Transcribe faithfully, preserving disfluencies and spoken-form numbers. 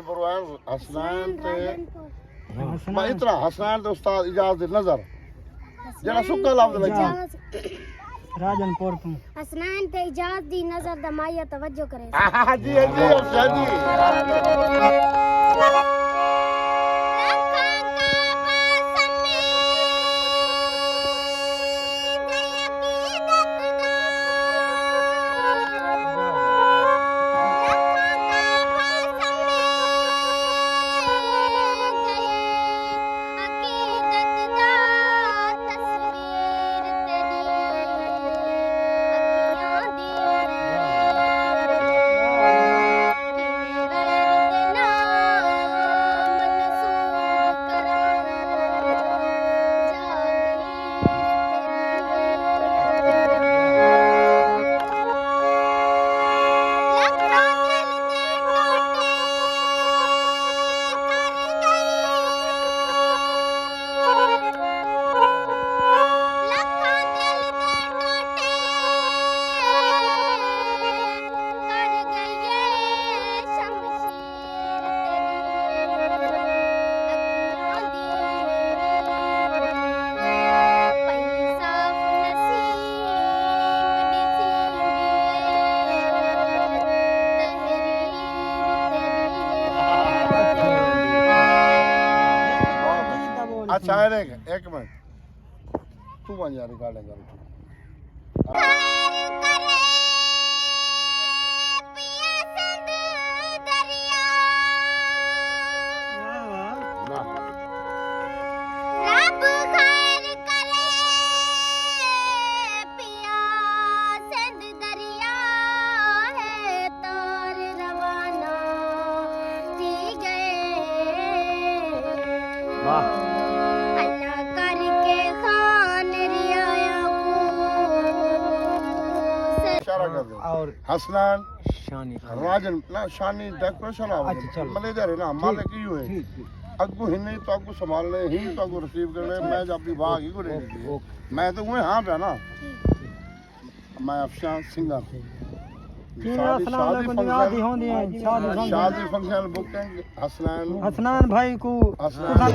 برو حسنین تے، حسنین۔ بس اتنا، حسنین تے استاد اعجاز دی نظر، جڑا سکا لفظ لڳی۔ اعجاز۔ راجن پور توں۔ حسنین تے اعجاز دی نظر دا ماہیا توجہ کرے۔ ہاں جی، ہاں جی، ارشاد جی۔ اچھا، ایک، ایک منٹ۔ توں ونڄ یار، ریکارڈنگ کر۔ واہ، واہ۔ رب خیر کرے، پیا سندھ دریا ہے، تار روانہ تھی ڳئے۔ واہ۔ اللہ کر کے خان رعایا کوں اشارہ کر دے۔ اور حسنین شانی خان۔ راجن، نہ، شانی ڈیکوریشن آ، اچھا، چلو۔ منیجر ہے نا، ٹھیک، مالک ایہو ہے۔ ٹھیک، ٹھیک۔ اڳوں ہن ہی تو اڳوں سنبھالݨے، ہی تو اڳوں ریسیو کرݨے، میں جا اپݨی واہ ہی کو ݙے ݙتی ہے۔ اوکے۔ میں تو اونویں ہاں پیا نا۔ میں افشاں سنگر۔ جی، شادی، السلام شادی علیکم، فنکشن، شادی ہوندی ہے، شادی فنکشن۔ شادی فنکشن بکنگ حسنین۔ حسنین بھائی کو۔ حسنین۔